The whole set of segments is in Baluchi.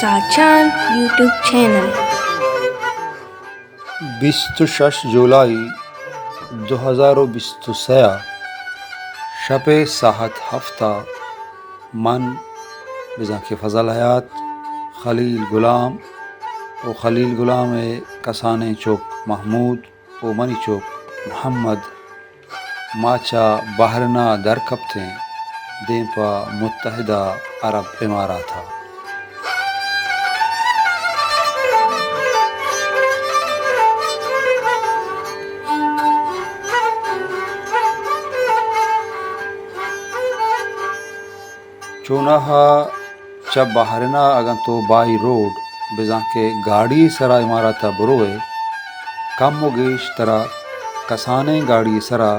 تاچان یوٹیوب چینل۔ بیست و شش جولائی دو ہزار و بیست و سئے ءَ شپ ءِ ساعت ہفت ءَ من بزاں کہ فضل حیات، خلیل غلام و خلیل غلام ءِ کسانیں چک محمود و منی چک محمد، ما چہ بحرین ءَ در کپتیں دیم پہ متحدہ عرب امارات ءَ۔ چوناہا چہ بحرین ءَ اگاں تو بائی روڈ، بزاں کہ گاڑی ءِ سرا امارات ءَ بروئے، کم و گیش ترا کسانیں گاڑی ءِ سرا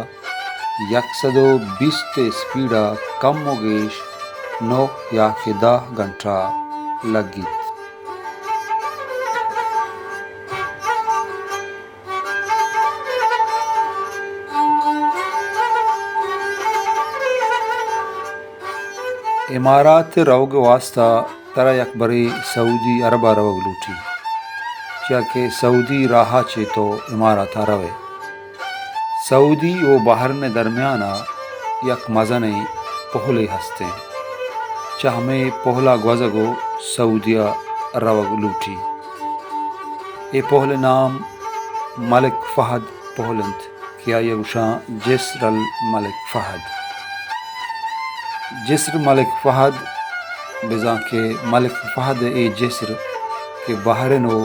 یک سد و بیست ءِ اسپیڈ ءَ کم و گیش نو یا کہ دہ گھنٹہ لگیت۔ امارات ءَ روگ ءِ واستا ترا یک برے سعودی عرب ءَ روگ لوٹی، چیا کہ سعودی راہ ءَ چہ تو امارات ءَ روئے۔ سعودی و بحرین ءِ درمیان ءَ یک مزنیں پہلے ہست انت۔ چہ ہمے پہل ءَ گوزگ و سعودی ءَ روگ لوٹی۔ اے پہل ءِ نام ملک فہد پہل انت کہ آئی ءَ گوشاں جسر الملک فہد۔ جسر ملک فہد، بزاں کہ ملک فہد ءِ اے جسر کہ بحرین و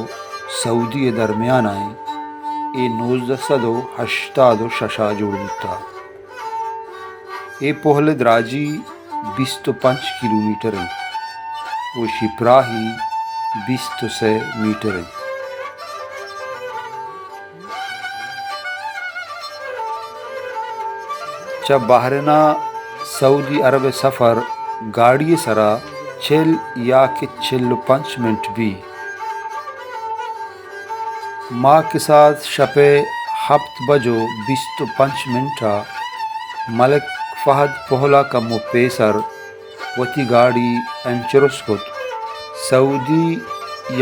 سعودی ءِ درمیان ءَ انت، اے نوزدہ سد و ہشتاد و شش ءَ جوڑ بوتگ۔ اے پہل ءِ دراجی بیست و پنچ کیلومیٹر انت و ایشی پراہی بیست و سئے میٹر انت۔ چہ بحرین ءَ سعودی عرب ءِ سفر گاڑی ءِ سرا چل یا کہ چل و پنچ منٹ بی۔ ما کساس شپ ءِ ہپت بج و بیست و پنچ منٹ ءَ ملک فہد پہل ءَ کمو پیسر وتی گاڑی انچروس کت۔ سعودی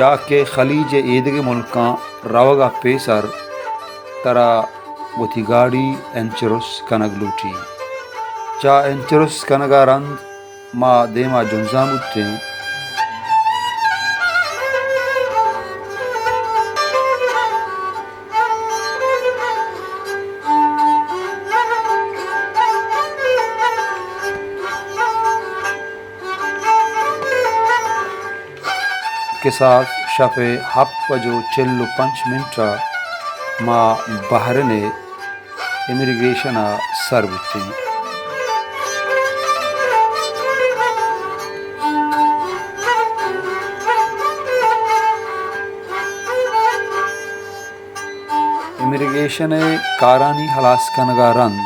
یا کہ خلیج ءِ ایدگہ ملکاں روگ ءَ پیسر ترا وتی گاڑی انچروس کنگ لوٹی۔ چہ انچروس کنگ ءَ رند ما دیما جنزان بوتیں۔ کساس شپ ءِ ہپت بج و چل و پنچ منٹ ءَ ما بحرین ءِ امیگریشن ءَ سر بوتیں۔ امیگریشن ءِ کارانی ہلاس کنگ ءَ رند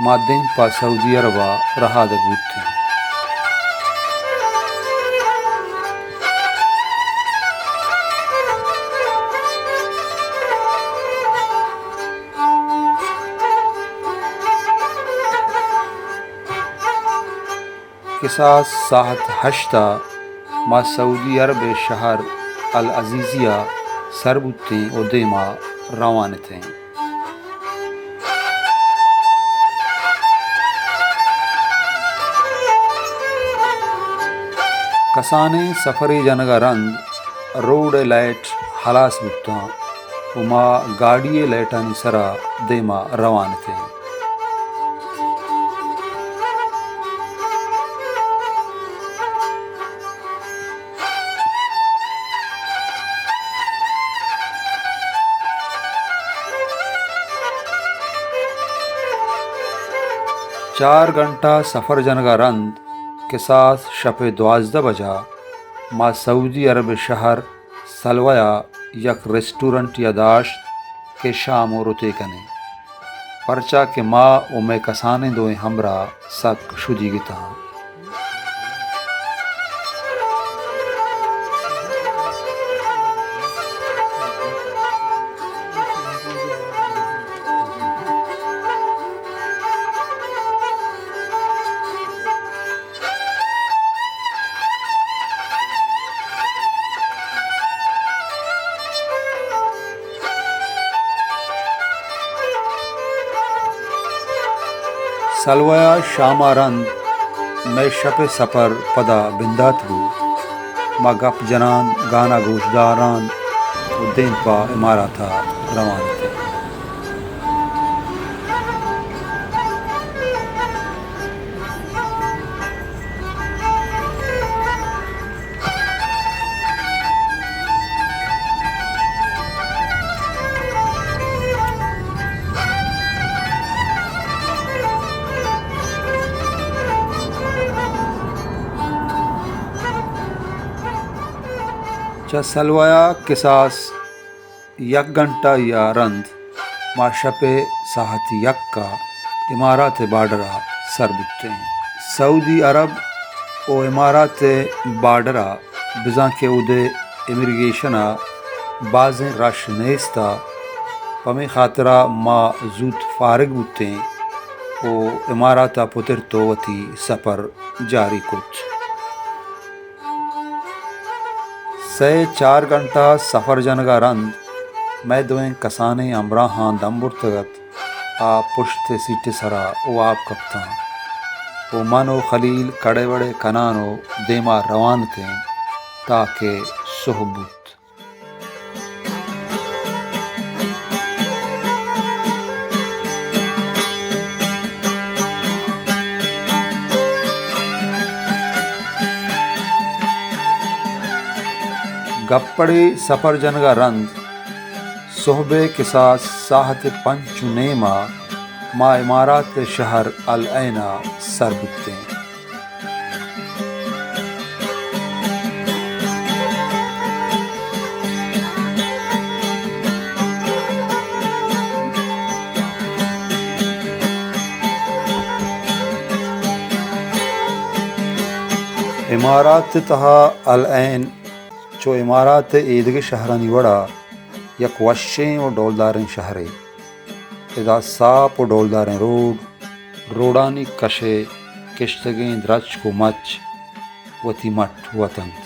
ما دیم پہ سعودی عرب ءَ رہادگ بوتیں۔ کساس ساعت ہشت ءَ ما سعودی عرب ءِ شہر العزیزیہ ءَ سر بوتیں و دیما روان اتیں۔ کسانیں سفرے جنگ ءَ رند روڈ ءِ لائٹ ہلاس بوتاں و ما گاڑی ءِ لائٹانی سرا دیما روان اتیں۔ چار گھنٹہ سفر جنگ ءَ رند کساس شپ ءِ دوازدہ بجا ما سعودی عرب ءِ شہر سلوہ ءَ یک ریسٹورنٹے ءَ داشت کہ شام ءَ رتے کنیں، پرچا کہ ما و مئے کسانیں دوئیں ہمراہ سک شدیگ اتاں۔ سلوہ ءَ شام ءَ رند مئے شپ ءِ سپر پدا بندات بوت۔ ما گپ جنان، گانا گوشداران ءُ دیم پہ امارات ءَ روان اتیں۔ چہ سلوہ ءَ کساس یک گھنٹہ یا رند ما شپ ءِ ساعت یک ءَ امارات ءِ بارڈر ءَ سر بوتیں۔ سعودی عرب ءُ امارات ءِ بارڈر ءَ، بزاں کہ اود ءِ امیگریشن ءَ بازیں رش نیست ءَ، پمے خاطر ءَ ما زوت فارغ بوتیں ءُ امارات ءَ پترت ءُ وتی سپر جاری کت۔ سئے چار گھنٹہ سفر جنگ ءَ رند مئے دوئیں کسانیں ہمراہاں دم برتگ ات، آ پشت ءِ سیٹ ءِ سرا واب کپتاں ءُ من ءُ خلیل کڑے وڑے کنان ءُ دیما روان اتیں تاکہ سہب بوت۔ گپڑے سپر جنگ ءَ رند سہب ءِ کساس ساعت پنچ ءُ نیم ءَ ما امارات ءِ شہر العین ءَ سر بوتیں۔ امارات ءِ تہا العین چو امارات ءِ ایدگہ شہرانی وڑا یک وشیں ءُ ڈولداریں شہرے۔ ادا ساپ ءُ ڈولداریں روڈ، روڈانی کش ءَ کشتگیں درچک ءُ مچ وتی مٹ وت انت۔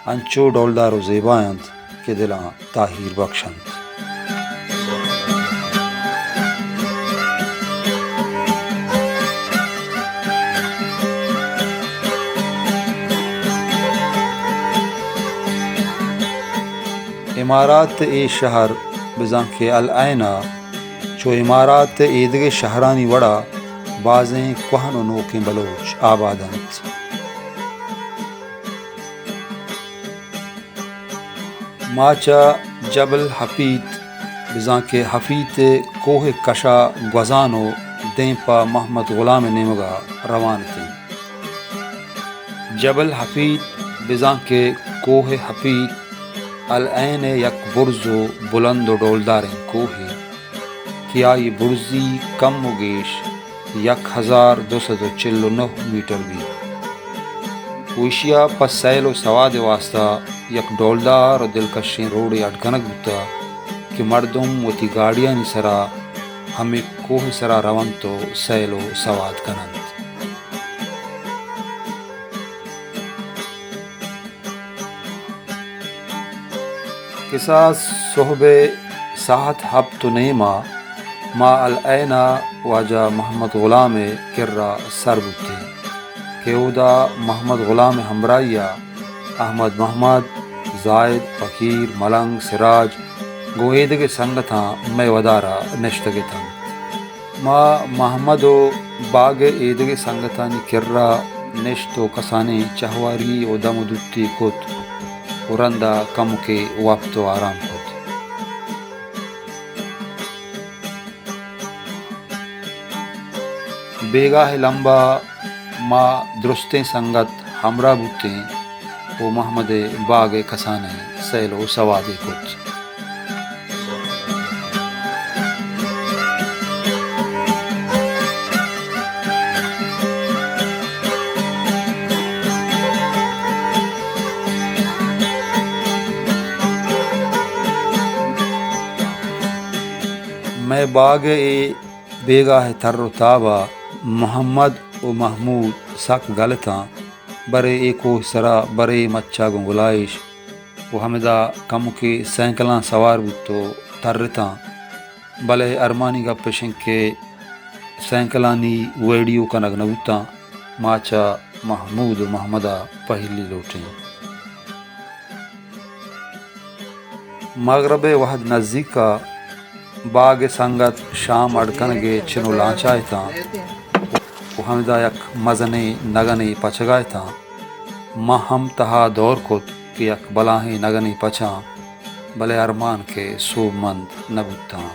انچو ڈولدار ءُ زیبا انت کہ دلاں تاہیر بخش انت۔ امارات ءِ اے شہر، بزاں کہ العین ءَ، چو امارات ءِ ایدگہ شہرانی وڑا بازیں کوہن ءُ نوکیں بلوچ آباد انت۔ ما چہ جبل حفیت، بزاں کہ حفیت ءِ کوہ ءِ کشا گوزان ءُ دیم پہ محمد غلام ءِ نیمگا روان اتیں۔ جبل حفیت، بزاں کہ کوہ حفیت، العین ءِ یک برز ءُ بلند ءُ ڈولداریں کوہے کہ آئی برزی کم ءُ گیش یک ہزار دو سد ءُ چل ءُ نہ میٹر بیت۔ ءُ ایشی ءَ پہ سیل ءُ سواد ءِ واستہ یک ڈولدار ءُ دلکشیں روڈے اڈ کنگ بوتہ کہ مردم وتی گاڑیانی سرا ہمے کوہ ءِ سرا رونت ءُ سیل ءُ سواد کننت۔ کساس سہب ءِ ساعت ہپت ءُ نیم ءَ ما العین ءَ واجہ محمد غلام ءِ کرا سر بوتیں کہ اودا محمد غلام ءِ ہمراہی ءَ احمد محمد، زاہد، فقیر، ملنگ، سراج گوں ایدگہ سنگتاں مئے ودار ءَ نشتگ اتنت۔ ما محمد ءُ باگ ءِ ایدگہ سنگتانی کرا نشت ءُ کسانیں چہواری ءُ دم ءُ دوتی کت ءُ رندا کمکے وپت ءُ آرام کت۔ بیگاہ ءِ لمب ءَ ما درستیں سنگت ہمراہ بوتیں ءُ محمد ءِ باگ ءِ کسانیں سیل ءُ سوادے کت۔ مئے باگ ءِ اے بیگاہ ءِ تر ءُ تاب ءَ محمد ءُ محمود سک گل اتاں، برے اے کوہ ءِ سرا، برے اے مچا گوں گلائیش ءُ ہمدا کمکے سائیکلاں سوار بوت ءُ ترتاں، بلے ارمانی گپ اش انت کہ سینکلانی ویڈیو کنگ نہ بوتاں، ما چہ محمود و محمد ءَ پہلی لوٹیں۔ مغرب ءِ وہد نزیک ءَ، باگ ءِ سنگت شام اڈ کنگ ءِ چن و لانچا اتاں و ہمدا یک مزنیں نگنے پچگا اتاں۔ ما ہم تہا دور کت کہ یک بلاہیں نگنے پچاں، بلے ارمان کہ سوبمند نہ بوتاں۔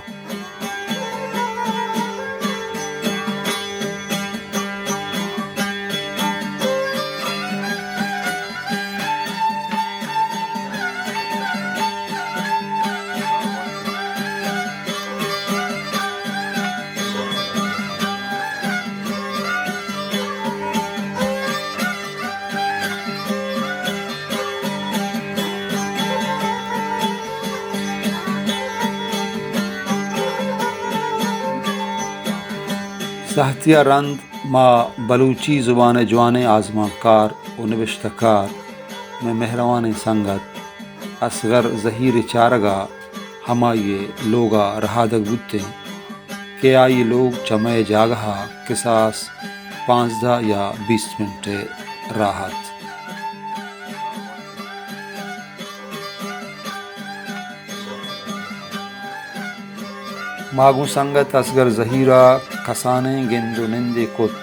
سہتی ءَ رند ما بلوچی زبان ءِ جوانیں آزمانکار و نبشتہ کار، مئے مہروانیں سنگت اصغر زہیر ءِ چارگ ءَ ہمائی ءِ لوگ ءَ رہادگ بوتیں کہ آئی ءِ لوگ چہ مئے جاگہ ءَ کساس پانزدہ یا بیست منٹ ءِ راہ ات۔ ما گوں سنگت اصغر زہیر ءَ کسانیں گند و نندے کت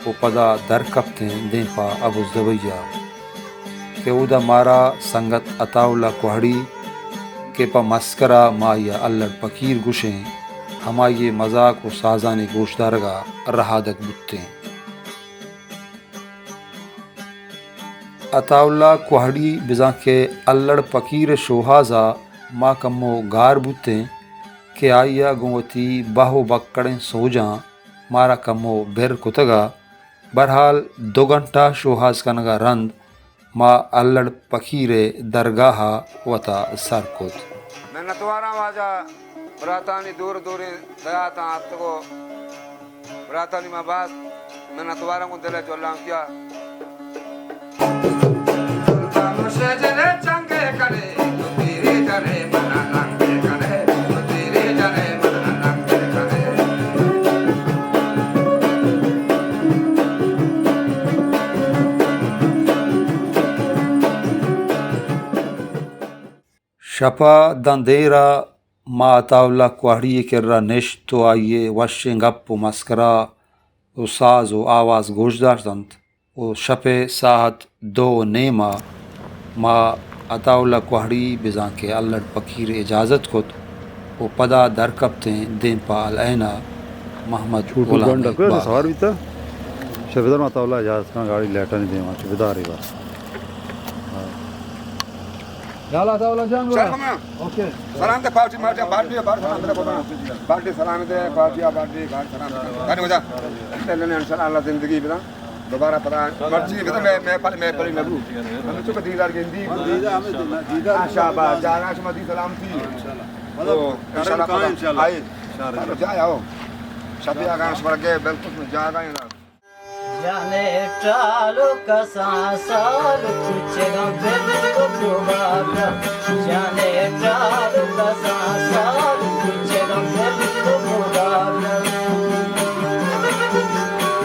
و پدا در کپتیں دیم پہ ابوزدبئی ءَ کہ اودا مارا سنگت عطا اللہ کوہڑی کہ پہ مسکرا ما آئی ءَ الڑ پکیر گوشیں، ہمائی ءِ مزاک و سازانی گوشدارگ ءَ رہادگ بوتیں۔ عطا اللہ کوہڑی بزاں کہ الڑ پکیر ءِ شوہاز ءَ ما کمو گار بوتیں کہ آئی ءَ گوں وتی بہ و بکڑیں سوجاں مارا کمو بر کتگ ءَ، بہرحال دو گھنٹہ شوہاز کنگ ءَ رند ما الڑ پکیر ءِ درگاہ ءَ وتا سر کت۔ منتواراں واجہ براتانی دور دوریں دیہاتاں اتکو براتانی ما باز منتواراں گوں دل ءِ جہلانکیا۔ شپ ءَ داں دیر ءَ ما عطا اللہ کوہڑی ءِ کرا نشت و آئی ءِ وشیں گپ و مسکرا و ساز و آواز گوش داشت انت و شپ ءِ ساعت دو و نیم ءَ ما عطا اللہ کوہڑی بزاں کہ الڑ پکیر ءَ اجازت کت و پدا در کپتیں دیم پہ العین ءَ محمد چھوٹو غلام گونڈا ءِ کوئی باغ ءَ۔ سوار بیتا؟ شبیدار ما عطا اللہ اجازت کن گاڑی لیٹانی دیم ءَ، شبیدار ءِ بس۔ ہاں۔ یا اللہ تعالی جان گڑا۔ شرم ءَ۔ اوکے۔ سلام دے پارٹی، مارٹی، پارٹی، پارٹی سلام دے، پارٹی، پارٹی، پارٹی سلام دے۔ گاڑی وجہ۔ چلنے ان شاء اللہ، اللہ زندگی بدا۔ دوبارہ پدا مرچی بدا، میں، میں پل، میں پل نبو۔ ہم تو دیدار گندی۔ دیدار، ہمیں دیدار۔ آ، شاباش، جانا شما دی سلامتی۔ تو ان شاء اللہ پدا آئے۔ جائے آؤ۔ شبی آگاں شمرگے بالکل جاگا ہے نا۔ جانے ٹالو کساں سال کچگاں پھر کو دوبارہ۔ جانے ٹالو کساں سال کچگاں پھر کو دوبارہ۔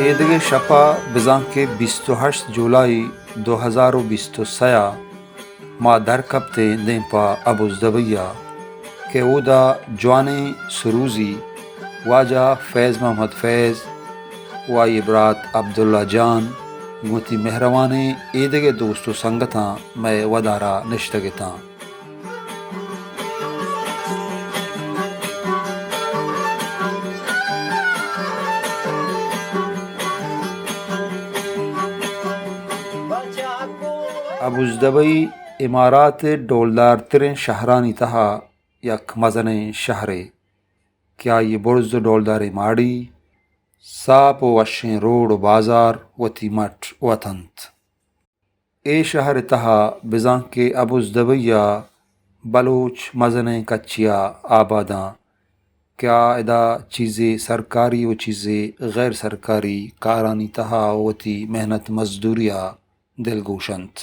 ایدگہ شپ ءَ بزاں کہ بیست و ہشت جولائی دو ہزار و بیست و سئے ءَ ما در کپتیں دیم پہ ابوزدبئی ءَ کہ اودا جوانیں سروزی واجہ فیض محمد فیض و آئی ءِ برات عبداللہ جان گوں وتی مہروانیں ایدگہ دوست و سنگتاں مئے ودار ءَ نشتگ اتاں۔ ابوزدبئی امارات ءِ ڈولدار تریں شہرانی تہا یک مزنیں شہرے کہ آئی ءِ برز و ڈولداریں ماڑی، ساپ و وشیں روڈ و بازار وتی مٹ وت انت۔ اے شہر ءِ تہا بزاں کہ ابوزدبئی ءَ بلوچ مزنیں کچے ءَ آباداں کہ آ ادا چیزے سرکاری و چیزے غیر سرکاری کارانی تہا وتی محنت مزدوری ءَ دلگوش انت۔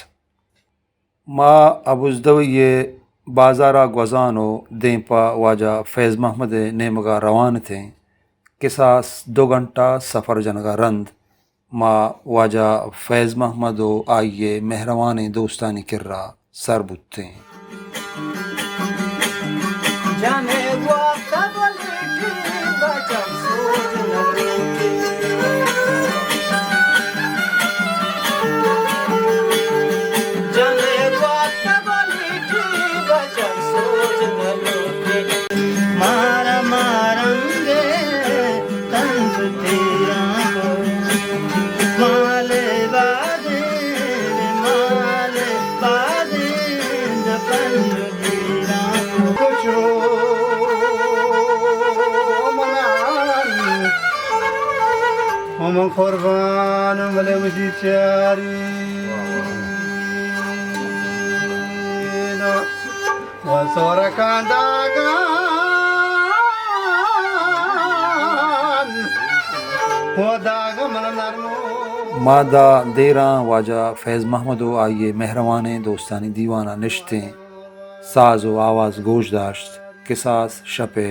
ما ابوزدبئی ءِ بازار ءَ گوزان و دیم پہ واجہ فیض محمد ءِ نیمگ ءَ روان اتیں کساس دو گھنٹہ سفر جنگا رند ما واجہ فیض محمد و آئی ء مہروانیں دوستانی کرا سر بوتیں۔ مارا مارنگے تنز تیران کو، مالے بادین، مالے بادین، پنج تیران کو۔ کچو منان، ہم قربان ملے وشی چاری۔ و سورکاں داگاں و داگ من نرمو۔ ما داں دیراں واجہ فیض محمد و آئی ء مہروانیں دوستانی دیوان ء نشتیں، ساز و آواز گوش داشت۔ کساس شپ ء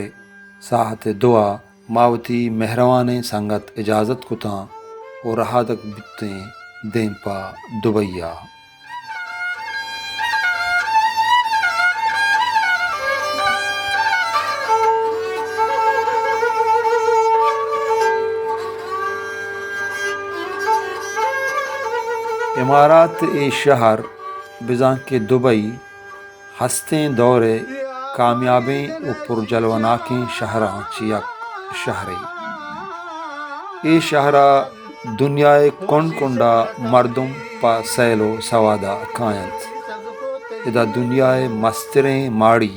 ساعت دو ء ما وتی مہروانیں سنگت اجازت کتاں و رہادگ بوتیں دیم پہ دبئی ء۔ امارات ء اے شہر، بزاں کہ دبئی، ہستیں دور ء کامیابیں و پرجلوناکیں شہراں چہ یک شہرے۔ اے شہر ء دنیا ء کنڈ کنڈ ء مردم پہ سیل و سواد ء کاینت۔ ادا دنیا ء مستریں ماڑی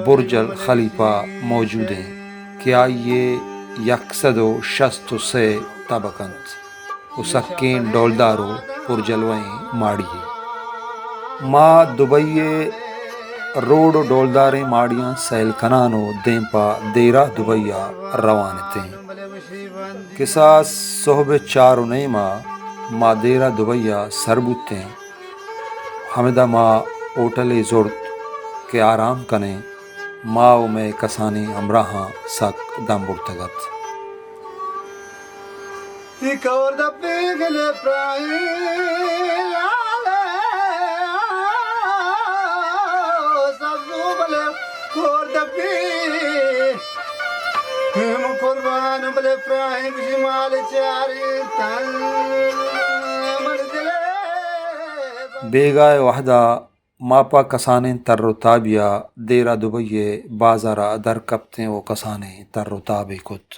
برج الخلیفہ موجود انت کہ آئی ء یک سد و شست و سے تبک انت۔ و سکیں ڈولدار و پرجلوہیں ماڑی یے۔ ما دبئی ء روڈ و ڈولداریں ماڑیاں سیل کنان و دیم پہ دیرہ دبئی ء روان اتیں۔ کساس سہب ء چار و نیم ء ما دیرہ دبئی ء سر بوتیں۔ ہمدا ما ہوٹلے زرت کہ آرام کنیں۔ ما و مئے کسانیں ہمراہاں سک دم برتگ ات۔ تی کور دپی گلے پرائی لالے، سبزو بلے کور دپی۔ ہم قربان بلے پرائی گشی مال چاری تن من دلے۔ بیگاہ وحدہ ما پہ کسانیں تر و تابیا دیرہ دبئی ء بازارا در کپتیں و کسانیں تر و تابے کت۔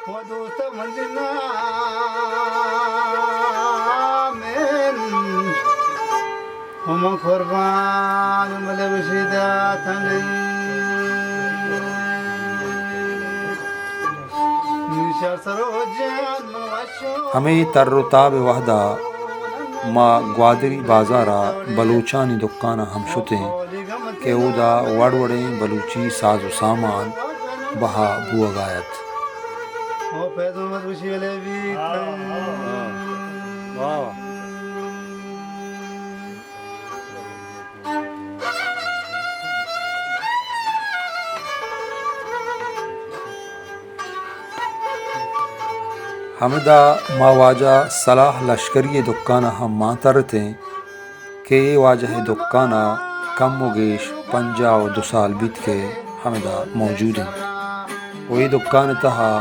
و دوست منزل نامین، ہم قربان ملے وشیدا تنگی۔ ہمے تر و تاب ء وہدا ما گوادری بازار ء بلوچانی دکان ء ہم شتیں کہ اودا وڑ وڑیں بلوچی ساز و سامان بہا بوہگا ات۔ ہمدا ما واجہ صلاح لشکری ء دکان ء ہم مان ترتیں کہ اے واجہ ء دکان ء کم و گیش پنجاہ و دو سال بیت کہ ہمدا موجود انت۔ و اے دکان ء تہا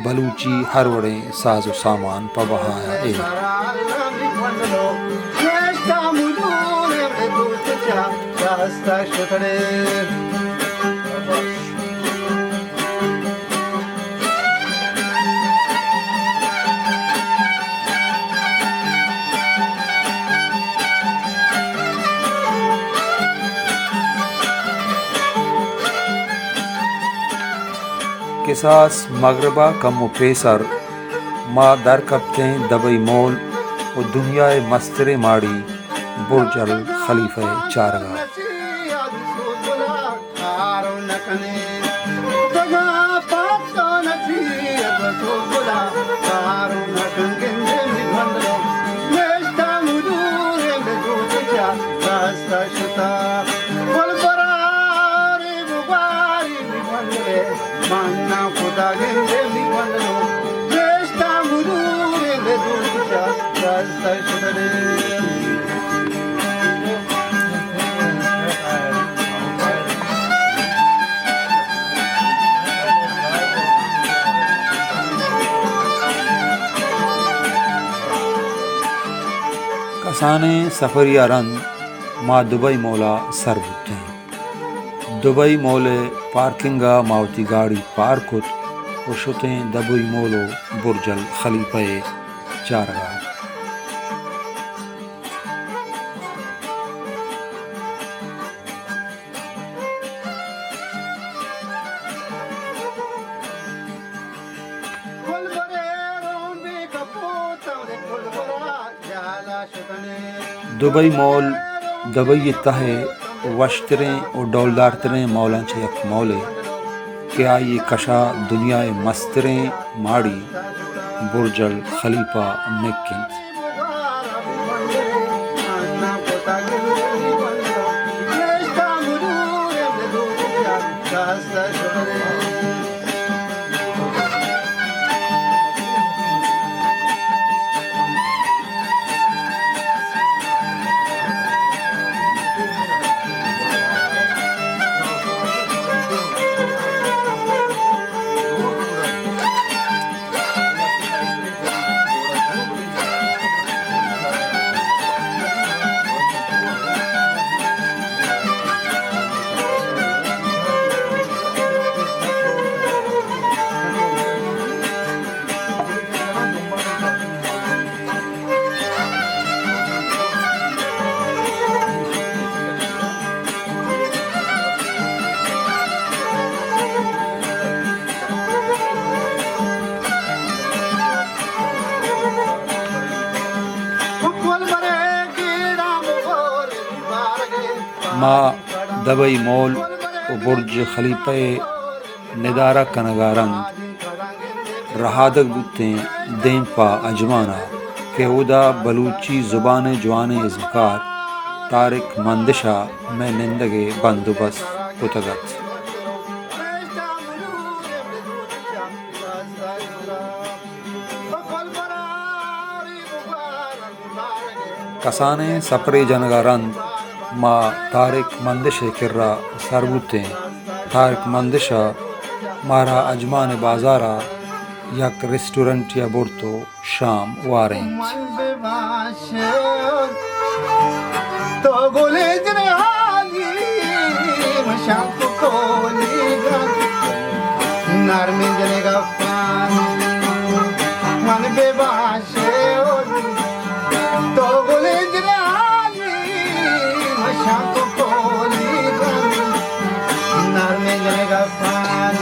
بلوچی ہر وڑیں ساز و سامان پہ بہایا ایر۔ کساس مغربا کمو پیسر ما در کپتیں دبئی مول و دنیائے مستریں ماڑی برج الخلیفہ ء چارگا۔ کسانیں سفرے ءَ رند ما دبئی مول ءَ سر بوتیں۔ دبئی مول ءِ پارکنگ ءَ ما وتی گاڑی پارک کت ءُ شتیں دبئی مول ءُ برج الخلیفہ ءِ چارگ ءَ۔ دبئی مول دبئی ءِ تہ ءِ وشتریں ءُ ڈولدارتریں مولاں چہ یک مولے کہ آئی ءِ کش ءَ دنیا ءِ مستریں ماڑی برج الخلیفہ مک اِنت۔ ما دبئی مول ءُ برج خلیفہ ءِ ندارہ کنگ ءَ رند رہادگ بوتیں دیم پہ اجمان ءَ کہ اودا بلوچی زبان ءِ جوانیں ازمکار طارق مندش ءَ مئے نندگ ءِ بندوبست کتگ اَت۔ کسانیں سپرے جنگ ءَ رند ما طارق مندش ءِ کرا سر بوتیں۔ طارق مندش ءَ مارا اجمان ءِ بازار ءَ یک ریسٹورنٹے ءَ برت ءُ شام وارینت۔ من بہ وش تو گلیں جنہانی مشان تو کولی گن، نرمیں جنگ افغان۔ من بہ وش تو گلیں جنہانی مشان تو کولی گن، نرمیں جنگ افغان۔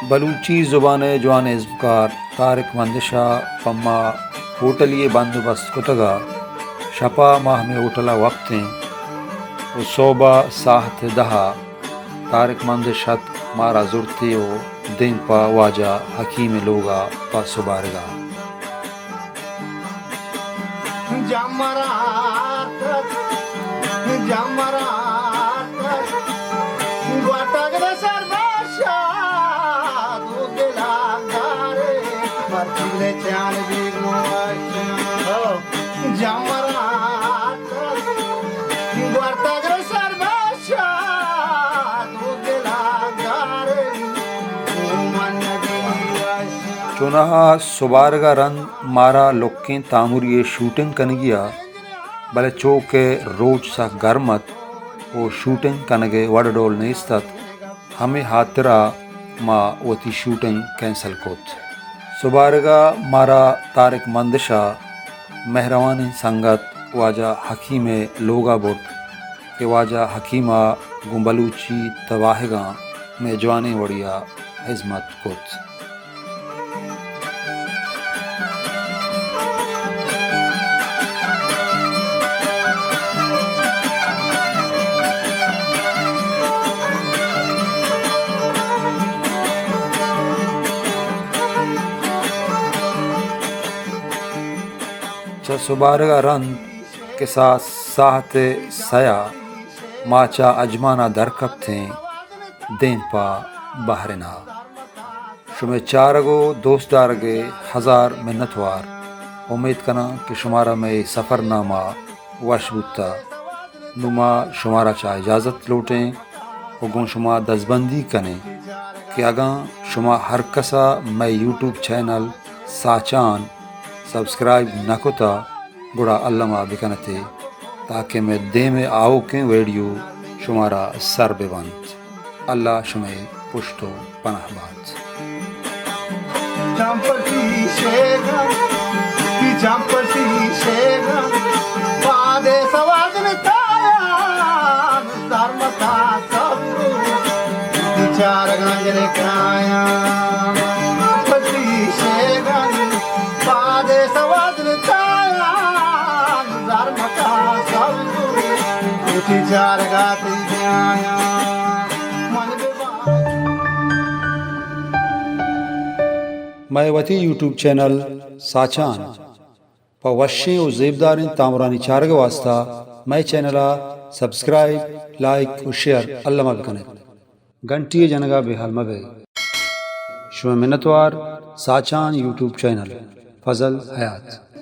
بلوچی زبان ءِ جوانیں ازمکار طارق مندش ءَ پہ ما ہوٹلے ءِ بندوبست کتگ ءُ شپ ءَ ما ہمے ہوٹل ءَ وپتیں ءُ سہب ءَ ساہت ءِ دہ ءَ طارق مندش اتک، مارا زرتی ءُ دیم پہ واجہ حکیم ءِ لوگ ءَ پہ سبارگ ءَ۔ جمرات، جمرات، گواتگ سر باشا، دو دلاگارے، مرچی لے چان بیگوش۔ جمرات، گواتگ سر باشا، دو دلاگارے، من نبی وش۔ چوناہا سبارگ ءَ رند مارا لکیں تامری ءِ شوٹنگ کنگی ءَ، بلے چو کہ روچ سک گرم ات ءُ شوٹنگ کنگ ءِ وڑ ءُ ڈول نیست ات، ہمے ہاترا ما وتی شوٹنگ کینسل کت۔ سبارگ ءَ مارا طارق مندش ءِ مہروانیں سنگت واجہ حکیم ءِ لوگ ءَ برت کہ واجہ حکیم ءَ گوں بلوچی تباہگاں مئے جوانیں وڑے ءَ ہزمت کت۔ چہ سبارگ ءَ رند کساس ساہت ءِ سئے ءَ ما چہ اجمانا در کپتیں دیم پہ بحرین ءَ۔ شمئے چارگ و دوست دارگ ءِ ہزار منتوار۔ امیت کناں کہ شمارا مئے سفرنامہ وش بوتہ۔ نوں ما شمارا چہ اجازت لوٹیں و گوں شما دزبندی کنیں کہ اگاں شما ہر کسا مئے یوٹیوب چینل ساچان سبسکرائب نہ کتہ، گڑا الما بکنتے، تاکہ مئے دیم ءِ آؤکیں ویڈیو شمارا سر بہ بنت۔ اللہ شمئے پشت و پناہ بات۔ چمپٹی شیگا، تی چمپٹی شیگا، پادے سواجن تایا، درمتا سبرو، تی چار گنجر کایا۔ چمپٹی شیگا، پادے سواجن تایا، درمتا سبرو، تی چار گاتی آیا۔ مئے وتی یوٹیوب چینل ساچان پہ وشیں و زیبداریں تامرانی چارگ ءِ واسطہ مئے چینل ءَ سبسکرائب، لائک و شیئر الما بکنیت۔ گھنٹی ءِ جنگ ءَ بے ہال مہ بئے۔ شمئے منتوار، ساچان یوٹیوب چینل، فضل حیات۔